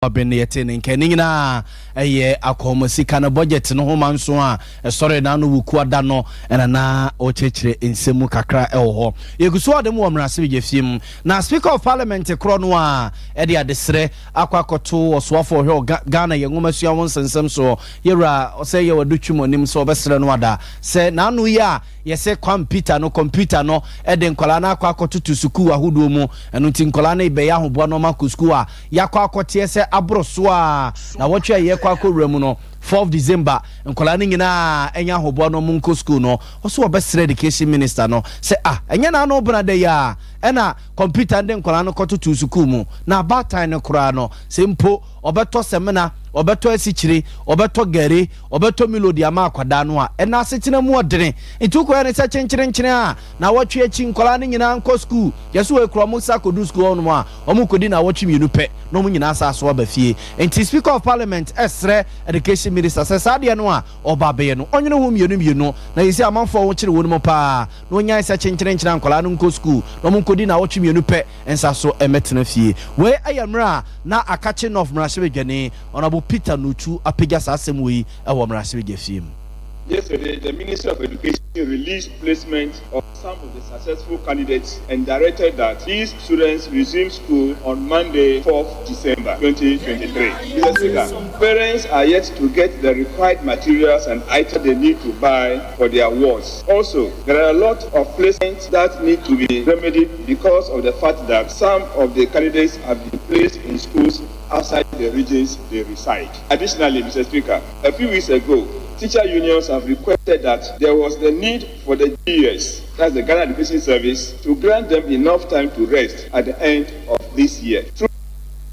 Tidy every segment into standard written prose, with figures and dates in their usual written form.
Ɔbɛn no yɛte ne nka ne nyinaa ɛyɛ akɔnmɔ sika no budget no ho ma nso a ɛsɔre n'ano wɔ kuada no, ɛna na ɔkyerɛkyerɛ nsɛm mu kakra ɛwɔ hɔ. Yɛgu so ɔde mu wɔ mmarahyɛbadwa fie mu na Speaker of Parliament korɔ no a ɛde adesrɛ akɔ akɔto ɔsoafoɔ ɔhwɛ Ghana yɛn nwoma sua ho nsɛnsɛm soɔ, yɛwura ɔsɛ yɛ wɔde twim anim sɛ ɔbɛsrɛ no ada sɛ n'ano yi a yɛsɛ computer no computer no ɛde nkwadaa no akɔ akɔtoto sukuu ahodoɔ mu. Ɛno nti nkwadaa no bɛyɛ ahoboa no ɔma akɔ sukuu a yɛakɔ akɔteɛ sɛ aboro so a na wɔtwe a yɛkɔ akɔwura mu no 4 December, nkwadaa no nyinaa ɛnya ahoboa no ɔmo nkɔ sukuu no. Ɔso wɔbɛsrɛ Education Minister no sɛ ah, ɛnyɛ n'ano bena da yi a ɛna computer de nkwadaa no kɔtoto sukuu mu na abaatan no koraa no, sɛ mpo ɔbɛtɔ sɛmina, ɔbɛtɔ asikyire, ɔbɛtɔ gari, ɔbɛtɔ Milo de ama akwadaa no a ɛna asetena mu ɔdene. Nti wokɔyɛ ne sɛ kyenkyerenkyene a na wɔtwe akyi nkwadaa no nyinaa nkɔ sukuu, yɛsɛ wɔ ekura ɔmo sa kɔdu sukuu hɔnom a ɔmo kɔdi na wɔtwe 2 pɛ na ɔmo nyinaa sa so aba fie. Nti Speaker of Parliament ɛsrɛ Education Minister sɛ saa deɛ no a ɔba abɛyɛ no, ɔnwene ho mmienu mmienu na yɛsi amanfoɔ ho kyerɛ wɔn mu paa na ɔnyae sɛ kyenkyerenkyene nkwadaa no nkɔ sukuu na ɔmo nkɔdi na wɔtwe 2 pɛ nsa so ɛmɛtena fie. Wei ɛyɛ mmerɛ a na Akakye North mmarahyɛbadwani, Honourable Peter Nutu, apagya saa asɛm wei ɛwɔ mmarahyɛbadwa fie mu. Yesterday, the Ministry of Education released placement of some of the successful candidates and directed that these students resume school on Monday, 4th December 2023. Mr. Speaker, parents are yet to get the required materials and items they need to buy for their wards. Also, there are a lot of placements that need to be remedied because of the fact that some of the candidates have been placed in schools outside the regions they reside. Additionally, Mr. Speaker, a few weeks ago, teacher unions have requested that there was the need for the GES, that's the Ghana Education Service, to grant them enough time to rest at the end of this year. Through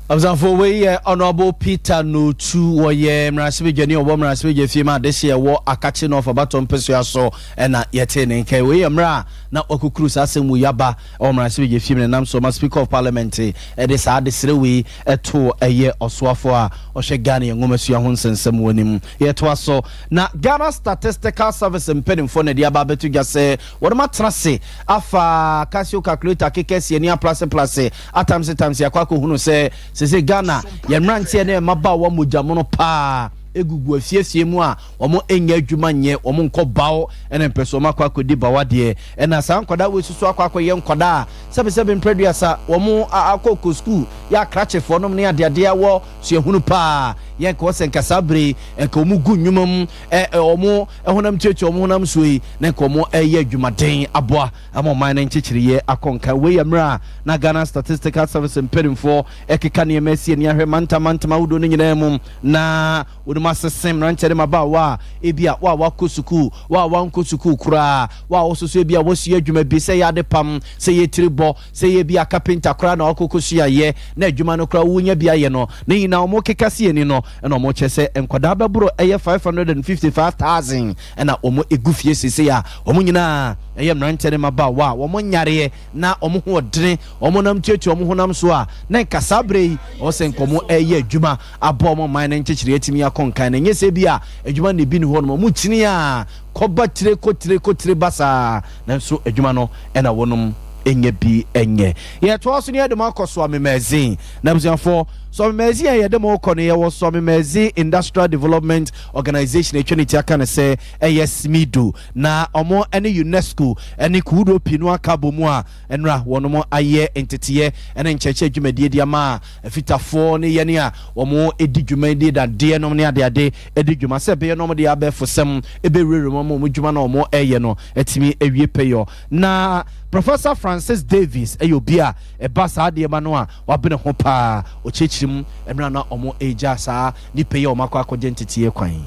Abusuafo, wei yɛ Honourable Peter Notu, wɔyɛ mmarahyɛbadwani a ɔwɔ mmarahyɛbadwa fie mu adehye ɛwɔ Akakye North abatɔ mpɛsua so, ɛna yɛte ne nkae. Wei yɛ mmerɛ a na wakukuru saa asɛm wei aba ɛwɔ mmarahyɛbadwa fie mu ne nam so ma Speaker of Parliament ɛde saa adesrɛ wei ɛto ɛyɛ ɔsoafoɔ a ɔhwɛ Ghana yɛn nwoma sua ho nsɛnsɛm wɔ anim. Yɛtoa so na Ghana Statistical Service mpanimfoɔ na ɛde aba abɛto dwa sɛ wɔde atena se afa Casio calculator kekɛ sie ne aplaseplase atamse tamse akɔ akɔhunu sɛ sese Ghana yɛn mmeranteɛ ne mmabaawa mogyamono paa egugu afiefie mu a wɔn nyɛ adwuma nyɛ, wɔn nkɔ bawo ɛna mpɛ so wɔn akɔ akɔdi bawa deɛ. Ɛna saa nkwadaa wei soso akɔ akɔyɛ nkwadaa a sɛbisɛbi mpɛduasa wɔn akɔ kɔ sukuu yɛ akrakyefoɔ nom ne adeadeɛ wɔ suahunu paa. Yɛn nka wɔsɛ nka saa bere nka wɔn gu nnwuma mu ɛ ɛ wɔn honam tuatua wɔn honam so yi na nka wɔn ɛyɛ adwumaden aboa ama ɔman no nkyekyereyɛ akɔ nka. Wei yɛ mmerɛ a na Ghana Statistical Service mpanimfoɔ ɛkeka nneɛma asi ani ahwɛ mantam mantam ahodoɔ no nyinaa mu na wɔn asese mmeranteɛ ne mmabaawa a ebi a wa a wakɔ sukuu, wa a wankɔ sukuu koraa, wa a wɔsoso ebi a wɔsua adwuma bi, sɛ yɛ ade pam, sɛ yɛ tiri bɔ, sɛ yɛ bi a kapenta koraa na wakɔkɔ sua yɛ na adwuma no koraa wonya bi ayɛ no ne nyinaa wɔn keka si ani no, ɛna wɔn kyerɛ sɛ nkwadaa bɛboro ɛyɛ 555,000 ɛna wɔn egu fie sese a wɔn nyinaa ɛyɛ mmeranteɛ ne mmabaawa a wɔn nyareɛ na wɔn ho ɔdene, wɔn nam tuatua wɔn honam so a na nka saa bere yi ɔsɛ nkɔmɔ ɛyɛ adwuma aboa wɔn man no nkyɛkyerɛ atumi akɔ nkan na nyɛ sɛ bi a adwuma na ebi ne hɔ nom wɔn kyini a kɔba tire kɔtire kɔtire basaa, nanso adwuma no ɛna wɔnom ɛnyɛ bi ɛnyɛ. Yɛtoa so ne yɛde mo akɔ Suame Magazine na abusuafoɔ, Suame Magazine a yɛde mo kɔ no, yɛwɔ Suame Magazine Industrial Development Organization, atwa ne ti aka no sɛ ɛyɛ SMIDO, na ɔmo ɛne UNESCO ɛne kuwudo pii no aka bɔ mu a ɛnora wɔnom ayɛ nteteɛ ɛne nkyerɛkyerɛ dwumadie de ama afitafoɔ ne yɛne a wɔn edi dwuma di dadeɛ nom ne adeade edi dwuma sɛ ɛbɛyɛ nom de abɛɛfo sɛm ɛbɛwurawura mu ama wɔn dwuma na wɔn ɛyɛ no ɛtumi awie pɛyɔ. Na Professor Francis Davis ɛyɛ obi a ɛba saa adeɛ ma no a wabene ho paa, ɔkyerɛkyerɛ mu mmerɛ na wɔn ɛregya saa nipa yi a wɔn akɔ akɔgye nteteɛ kwan.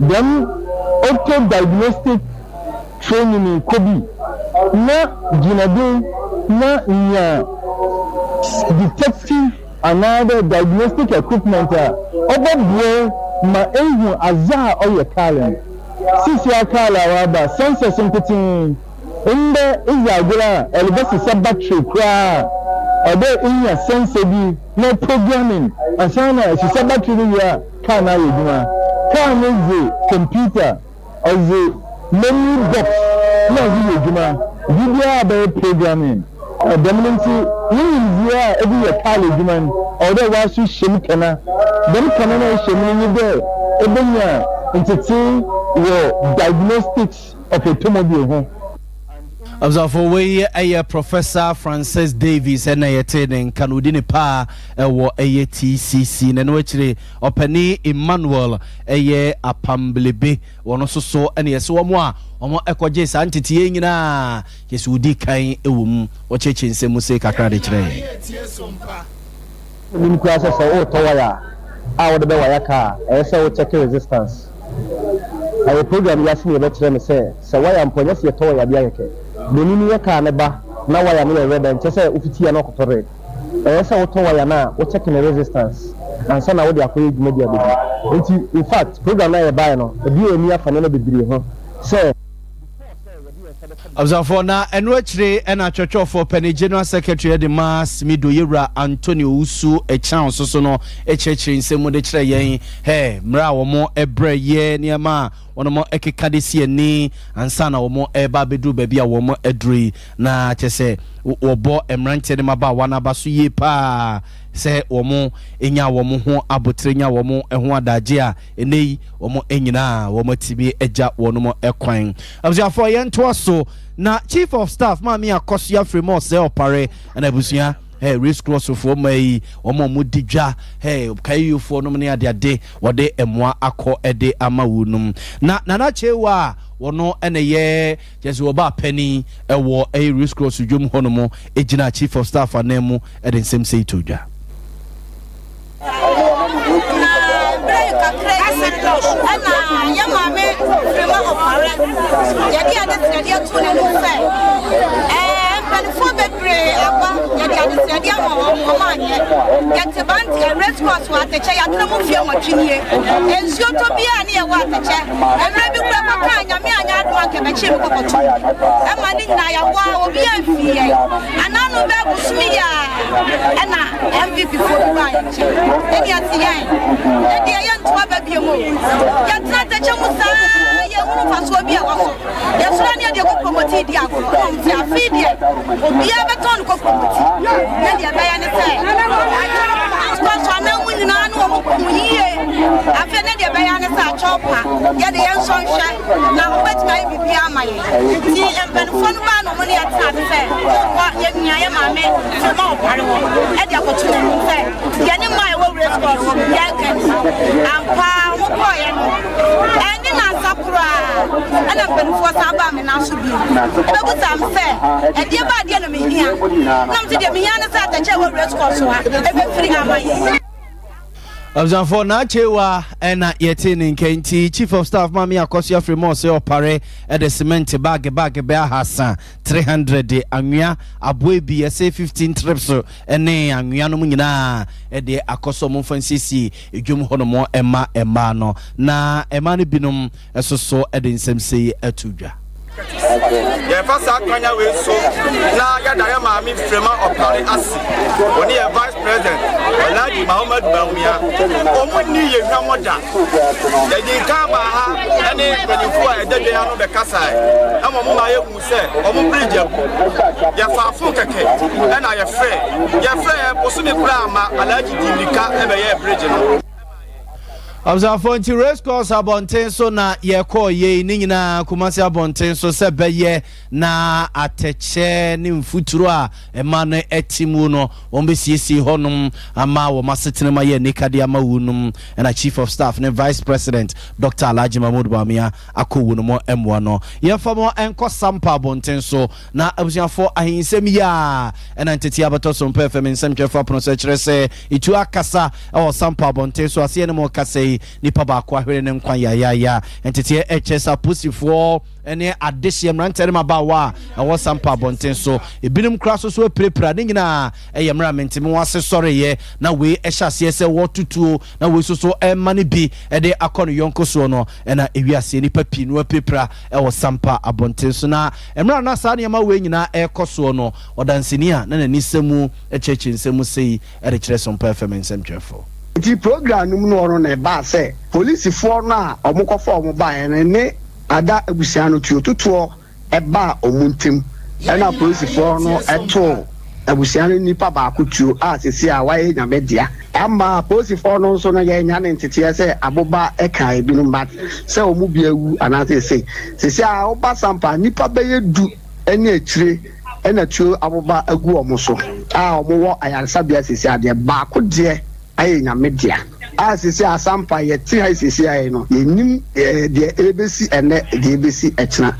Dɛm auto diagnostic training kɔ bi na gyinaden na nya detective anaadɛ diagnostic equipment a ɔbɛboa ma ehu adze a ɔyɛ car no. Sisi a car a waba sensors nkotsee, ndɛ edzi agorɔ a ɛrebɛsesa battery koraa, ɔdɛ enya sensor bi na programming ansa na ɛsesa battery no wie a car no ayɛ adwuma. Car no dze computer, ɔdze memory box na ɔdze yɛ adwuma, biribiara bɛyɛ programming. Dɛm no ntsi, wo nyimdzee a edze yɛ kaar edwuma no, ɔwɔ dɛ woaso hyɛ mu kɛnã. Dɛm kɛnã no a ehyɛ mu no nye dɛ ebenya ntsetsee wɔ diagnostics of automobile ho. Abusuafo, wei yɛ Professor Francis Davies ɛna yɛtee ne nka no, ɔdi ne paa ɛwɔ ɛyɛ TCC. Na ɛno akyire ɔpanin Emmanuel ɛyɛ Apamblebe, wɔn nso so ɛna yɛsɛ wɔn a wɔn ɛkɔgye saa nteteeɛ nyinaa yɛsɛ wɔdi kan ɛwɔ mu. Wɔkyerɛkyerɛ nsɛm mu sei kakra de kyerɛ yɛn. Wonim koraa sɛ sɛ woretɔ wire a wode bɛwaya car a, ɛyɛ sɛ wo check resistance. Ɛwɔ program yi ase na yɛbɛkyerɛ no sɛ, sɛ wire mpo ɛnyɛ sɛ yɛtɔ wire biara kɛkɛ. Buroni no yɛ car no ba na wire no yɛ red a, ɛnkyerɛ sɛ wofiti a na wakɔtɔ red. Ɛyɛ sɛ wotɔ wire no a, wo check ne resistance ansa na wode akɔyɛ dwuma bi abɛdi. Enti in fact program no a yɛbaeɛ no, ɛbue yɛn ani afa nneɛma bebree ho sɛ, Abusuafoɔ, na ɛno akyire ɛna atwɛtwɛfoɔ panin General Secretary de ma Smido Yɛwura Anthony Owusu Akyang nso so no kyerɛkyerɛ nsɛm mu de kyerɛ yɛn hɛ mmerɛ a wɔn brɛ yɛ nneɛma a wɔn keka de si ani ansa na wɔn reba abɛduru baabi a wɔn aduru yi, na kyerɛ sɛ wɔbɔ mmeranteɛ ne mmabaawa no aba so yie paa sɛ wɔn nya wɔn ho aboterɛ nya wɔn ho adagye a Ɛnnɛ yi, wɔn nyinaa wɔatumi agya wɔn kwan. Abusuafoɔ, yɛntoa so. Na Chief of Staff Maame Akosua Frema Osei Opare ɛna abusua hey, race cross foɔ mmaa yi, wɔn a wɔdi dwa, hey, kayiyofoɔ nom ne adeade, wɔde mmoa akɔ de ama wɔn nom. Na Nana Kyewa a wɔno ɛna yɛ Kyerɛ sɛ wɔbaa panin wɔ ɛyɛ Race Cross dwom hɔ nom gyinaa Chief of Staff anan mu de nsɛm sei too dwa. Na berɛ kakra yi mu ɛna yɛ maame Frema Ɔpare yɛde adesrɛdeɛ too n'anim sɛ ɛɛ mpanimfoɔ bebree aba yɛde adesrɛdeɛ ama wɔn wɔn anyɛ yɛte bante race course wɔ atɛkyɛ yɛatena mu fie nwɔtwe nie nsuo tɔ biara ne yɛwɔ atɛkyɛ Mmerɛ bi koraa kɔkaa Nyame anyɛ adom anka ɛbɛkyee me kɔkɔto mu ɛma ne nyinaa yɛaboa obi amfii yɛn anaa no bɛɛ bosome yi a ɛna MVP foɔ bi baa yɛn nkyɛn ɛne ɛte yɛn ɛdeɛ yɛnto aba bio mu yɛtena atɛkyɛ mu saa yɛhunu mfasoɔ bi a ɛwɔ so yɛsoro ne yɛde kɔ promoti di agorɔ na ɔmo sɛ afei deɛ obiara bɛtɔn no kɔ promoti na deɛ ɛbɛyɛ ne sɛ akyɛw pa anan mu nyinaa ne wɔn ko yie afei ne deɛ ɛbɛyɛ ne sɛ akyɛw pa yɛde yɛn nsɔ nhwɛ na wɔbɛtumi ayɛ biribi ama yɛn nti mpanimfoɔ no baa na wɔn ne yɛtena ase sɛ wɔkɔ yɛn nua yɛ maame fɛma ɔpare hɔ ɛde akɔto wɔn mu sɛ yɛne mmaa ɛwɔ race course yɛn ampa wɔn kɔɔ yɛn no ɛne nansa koraa ɛna mpanimfoɔ san baa me nan so bio ɛbɛbusa me sɛ ɛdeɛ ba adeɛ na mehia na mete deɛ mehia ne sɛ atɛkyɛ ɛwɔ race course ha ɛbɛfiri ama yɛn. Abusuafoɔ, N'Akyewa ɛna yɛtee ne nka nti Chief of Staff Maame Akosua Frema Osei Opare ɛde cement baage baage bɛ ahasa 300 de anwea aboa bi ɛsɛ 15 trips ɛne anwea nom nyinaa ɛde akɔ so ɔmo mfa nsiesie edwam hɔ nom ɛma mmaa no na mmaa no binom nso so de nsɛm sei ato dwa. Yɛfa saa kwan wei so na yɛada yɛn maame Frema Opare ase. Ɔne yɛn Vice President Alhaji Muhammadu Bawumia. Wɔn nni yɛn hwammɔ da. Yɛdi nkan baa ha ne mpanyinfoɔ a ɛda dwa ano bɛkasae ɛma wɔn ma yɛhu sɛ wɔn bridge abu. Yɛfaa fon kɛkɛ ɛna yɛfrɛ. Yɛfrɛ bosome koraa ma Alhaji di mmirika ɛbɛyɛɛ bridge no. Abusuafoɔ, nti race course abɔnten so na yɛkɔɔ yei ne nyinaa, Kumasi abɔnten so sɛ bɛyɛ na atɛkyɛ ne mfuturo a ɛma no ɛte mu no wɔn bɛsiesie hɔnom ama wɔn asetena mu ayɛ anika de ama wunom, ɛna Chief of Staff ne Vice President Dr. Alhaji Mahmood Bawumia akɔ wunom mmoa no. Yɛmfa mo nkɔ Sampa abɔnten so na abusuafoɔ, ahinsɛm yi a ɛna ntete abɛtɔ so mpɛ fam nsɛmtwerɛfoɔ apono so kyerɛ sɛ etu akasa ɛwɔ Sampa abɔnten so aseɛ ne mo kasa yi, nipa baako ahwere ne nkwa yayaya. Nteteɛ ɛkyɛ sɛ apolisifoɔ ne adehyeɛ mmeranteɛ ne mmabaawa a ɛwɔ Sampa abɔnten so ebinom koraa so so apirapira. Ne nyinaa ɛyɛ mmerɛ a menteme wɔn ase sɔreyɛ na wei ɛhyɛ aseɛ sɛ wɔtutuo na wei nso so ɛma no bi ɛde akɔ ne yɔnko soɔ no, ɛna ewiaseɛ nipa pii no apirapira ɛwɔ Sampa abɔnten so. Na mmerɛ a na saa nneɛma wei nyinaa ɛrekɔ soɔ no, ɔdanseni a na n'ani sɛ mu kyerɛkyerɛ nsɛm mu sei ɛde kyerɛ Sompa FM nsɛmtwerɛfoɔ. Nti program no mu no ɔno na ɛbaa sɛ polisifoɔ no a wɔkɔfa wɔn baeɛ no ne ada abusua no tuototoɔ ɛbaa wɔn ntam, ɛna polisifoɔ no too. abusua no nipa baako tuo a sisi a wayɛ Nyame dea. Ama apolisifoɔ no nso no yɛnya ne nteteɛ sɛ aboba ka ebinom, but sɛ wɔn bi awu anaasɛ sei. Sisi a woba Sampa, nnipa bɛyɛ 10 ne akyire ɛna tuo aboba agu wɔn so a wɔwɔ ayaresabea sisi a, deɛ baako deɛ ayɛ Nyame dea. A sisi a Sampa yɛte ha sisi a yi no, yɛnnim deɛ ɛbɛsi ɛnɛ, deɛ ɛbɛsi ɛkyena.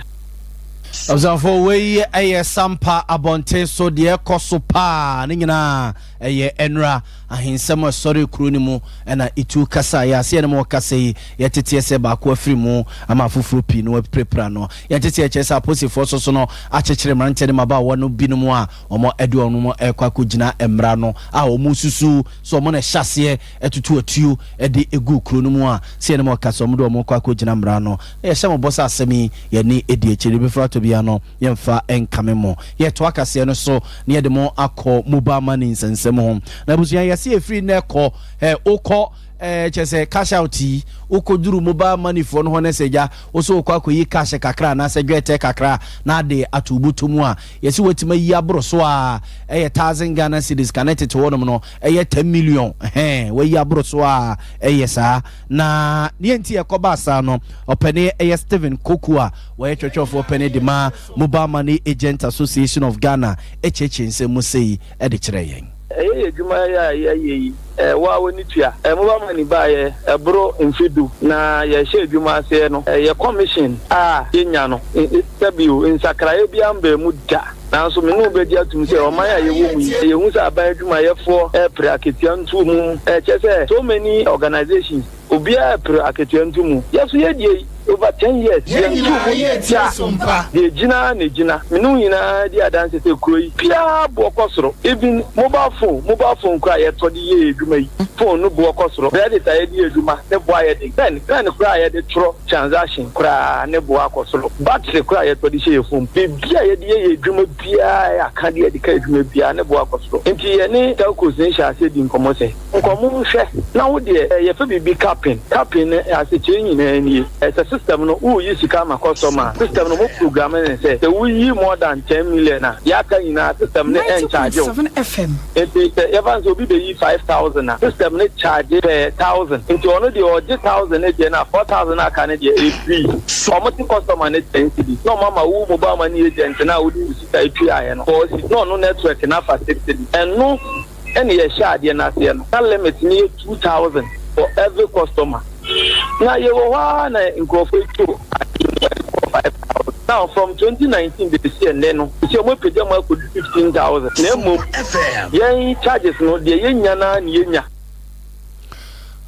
Abusuafo, wei yɛ Sampa abɔnten so deɛ ɛkɔ so paa ne nyinaa. Ɛyɛ ɛnora ahensɛm a ɛsɔre kuro no mu ɛna ɛtu kasa yɛ aseɛ no mu. Ɔkasa yi, yɛteteɛ sɛ baako afiri mu ama afoforɔ pii no apirapira no. Yɛnteteɛ kyerɛ sɛ apolisifoɔ so so no akyekyere mmeranteɛ ne mmabaawa no binom a wɔn de wɔn ɛkɔ akɔgyina mmara no a wɔn susu sɛ wɔn na ɛhyɛ aseɛ ɛtutu atuo de egu kuro no mu a sɛ yɛn mu ɔkasa wɔn de wɔn kɔ akɔgyina mmara no. Na yɛhyɛ mo bɔ sɛ asɛm yi yɛne edi akyire bɛfiri atɔ bia no, yɛmfa nkame mo. Yɛtoa kaseɛ no so na yɛde mo akɔ mobile money nsɛnsɛm ho. Na abusua, yɛse yɛfiri nnɛ kɔ ɛ wokɔ kyɛ sɛ cash out yi, wokɔduru mobile money foɔ no hɔ ne sɛ gya wo so wokɔ akɔyi cash kakra anaasɛ dwɛtɛ kakra na ade ato bɔtɔ mu a, yɛse watumi ayi aboro so a ɛyɛ 1,000 Ghana cedis. Kane tete hɔnom no ɛyɛ 10 million. Ɛhɛn, wayi aboro so a ɛyɛ saa. Na neɛ nti ɛkɔba saa no, ɔpɛne ɛyɛ Stephen Koku a wɔyɛ twɛtwɛfoɔ pɛne de ma Mobile Money Agent Association of Ghana ɛkyerɛkyerɛ nsɛm mu sei ɛde kyerɛ yɛn. Ɛyɛ yɛ adwuma yɛ a yɛyɛ yi, wo a w'ani tua. Mobile money baayɛ ɛboro mfe 10 na yɛhyɛ adwuma aseɛ no, yɛ commission a yɛnya no, sɛbio nsakraeɛ biara mbaa mu da. Nanso me ne wo bɛgye atum sɛ ɔman a yɛwɔ mu yi, yɛhu sɛ aban adwumayɛfoɔ ɛrepere akatua nto mu. Ɛkyɛ sɛ so many organizations, obiara ɛpere akatua nto mu. Yɛ so yɛdie yi, over 10 years yɛnto mu da. Deɛ gyina na gyina, me ne wo nyinaa di adanse sɛ kuro yi biara boɔ kɔ soro. Even mobile phone, mobile phone koraa yɛtɔ de yɛ adwuma yi, phone no boɔ kɔ soro. Credit a yɛde yɛ adwuma ne boɔ ayɛ den. Pen, pen koraa a yɛde twerɛ transaction koraa ne boɔ akɔ soro. Battery koraa a yɛtɔ de hyɛ yɛ phone, biribi a yɛde yɛ yɛ adwuma biara, yɛ akadeɛ yɛde ka adwuma biara ne boɔ akɔ soro. Nti yɛne telcos ne hyɛ aseɛ di nkɔmmɔ sɛ nkɔmmɔ nhwɛ na wo deɛ yɛfɛ biribi capping. Capping no asekyerɛ nyinaa nie: ɛsɛ system no woyi sika ama customer, system no mo program ne sɛ woyi more than 10 million a, yɛaka nyinaa system no ɛncharge wo. Nti sɛ yɛfa sɛ obi bɛyi 5,000 a, system no charge per thousand. Nti ɔno deɛ ɔgye thousand ne deɛ na 4,000 aka ne deɛ ɛfiri ɔmo te customer ne 10 cedis na ɔmo ama wo mobile money agent na wode wo sika etuaeɛ no 4 cedis na ɔno network na afa 6 cedis. Ɛno ɛne yɛhyɛ adeɛ n'aseɛ no na limit no yɛ 2,000 for every customer. Na yɛwɔ hɔ a na nkurɔfoɔ etu adeɛ mu ɛkɔ 5,000. Now from 2019 bɛsi ɛnnɛ no, sɛ ɔmo apagya mu akɔdu 15,000, na mmom yɛn charges no deɛ yɛnya naa ne yɛnya.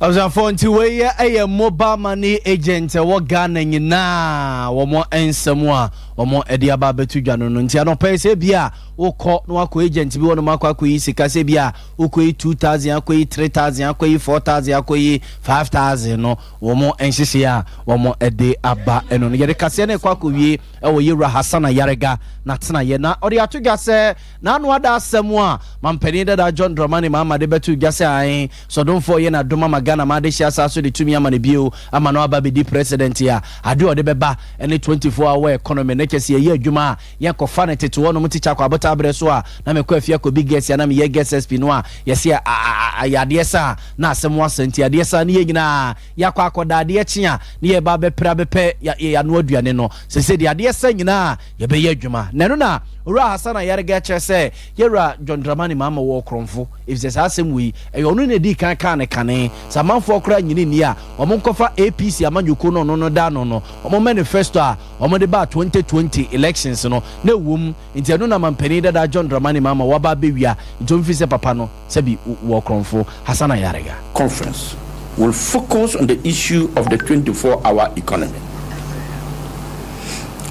Abusuafoɔ, nti wei yɛ ɛyɛ mobile money agent ɛwɔ Ghana nyinaa wɔn nsɛm a wɔn de aba abɛto dwa no. Nti anɔpɛ yi, sɛ bi a wokɔ na wakɔ agent bi wɔ nom akɔ akɔyi sika, sɛ bi a wokɔyi 2,000, akɔyi 3,000, akɔyi 4,000, akɔyi 5,000 no, wɔn nhyehyɛ a wɔn de aba ɛno no. Yɛde kaseɛ no ɛkɔ akɔwie ɛwɔ yɛwura Hassan Ayarega na tenaeɛ na ɔde ato dwa sɛ n'ano ada asɛm a mampanin dada John Dramani Mahama de bɛto dwa sɛ ae sɔdomfoɔ yɛ n'adom ama Ghana ma adehyɛ asa so de tumi ama no bio ama no aba bɛdi president a, adeɛ a ɔde bɛba ne 24 hour economy ne kyɛ sɛ yɛyɛ adwuma a yɛnkɔfa no tete hɔ nom tikya kɔ abota berɛ so a na mekɔ afie akɔbi gɛs a na meyɛ gɛs sp no a yɛsɛ ayɛ adeɛ sa a na asɛm asɛ. Nti adeɛ sa ne yɛ nyinaa yɛakɔ akɔda, adeɛ kye a ne yɛba bɛpere abɛpɛ yɛano aduane no sɛ sɛ deɛ adeɛ sa nyinaa yɛbɛyɛ adwuma. Na ɛno na Owura Hassan Ayarega kyerɛ sɛ yɛwura John Dramani Mahama wɔ korɔmfo, ɛfisɛ saa asɛm wei ɛyɛ ɔno na ɛdii kan kaa ne kane sɛ amanfoɔ koraa nyini nni a ɔmo nkɔfa APC amanyɔkuo no ɔno no da no no ɔmo manifesto a ɔmo de baa 2020 elections no na ɛwom. Nti ɛno na mampanin dada John Dramani Mahama waba abɛwia. Nti ɔmfiri sɛ papa no sɛbi wɔ korɔmfo. Hassan Ayarega. Conference will focus on the issue of the 24 hour economy.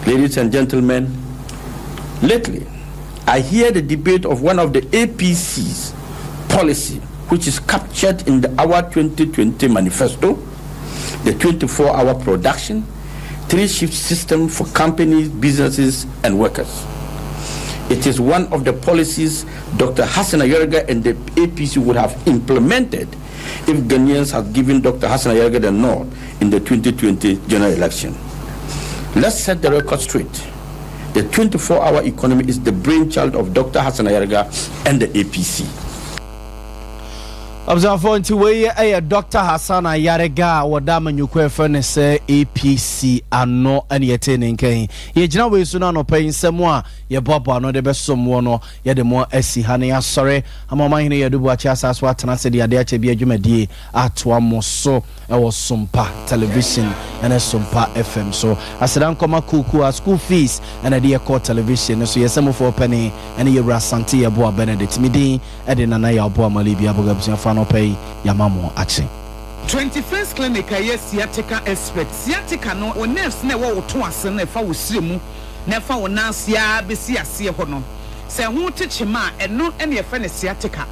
Ladies and gentlemen, lately I hear the debate of one of the APC's policy, which is captured in the our 2020 manifesto, the 24 hour production, three shift system for companies, businesses, and workers. It is one of the policies Dr. Hassan Ayariga and the APC would have implemented if Ghanaians had given Dr. Hassan Ayariga the nod in the 2020 general election. Let's set the record straight. The 24 hour economy is the brainchild of Dr. Hassan Ayariga and the APC. Abusuafoɔ, nti wei yɛ Dr Hassan Ayariga a wɔda amanyɔkuo a yɛfrɛ no sɛ APC ano ɛne yɛte ne nkan. Yɛgyina wei so no, anɔpa yi nsɛm a yɛboaboa no de bɛsom wɔ no, yɛde mo asi ha ne yɛasɔre ama ɔmahene yɛde buakye asa so atena ase de adeɛ akyɛ bi adwumadie atoa mo so ɛwɔ Sompa Television ɛne Sompa FM so. Aseda nkɔma kuku a school fees ɛna de yɛkɔ television no so. Yɛsɛ mofoɔ pɛne ɛne yɛwura Asante Yɛboa Benedict. Medin ɛde Nana yɛ aboa male bi aboga. Abusuafoɔ, anɔpa yi yɛama mo akye. 21st Clinic a ɛyɛ sciatica expert. Sciatica no, wo nerves na ɛwɔ wo to ase no, ɛfa wo sire mu na ɛfa wo nan ase a bɛsi aseɛ hɔ no, sɛ ho te kyema a, ɛno ɛne yɛfrɛ no sciatica.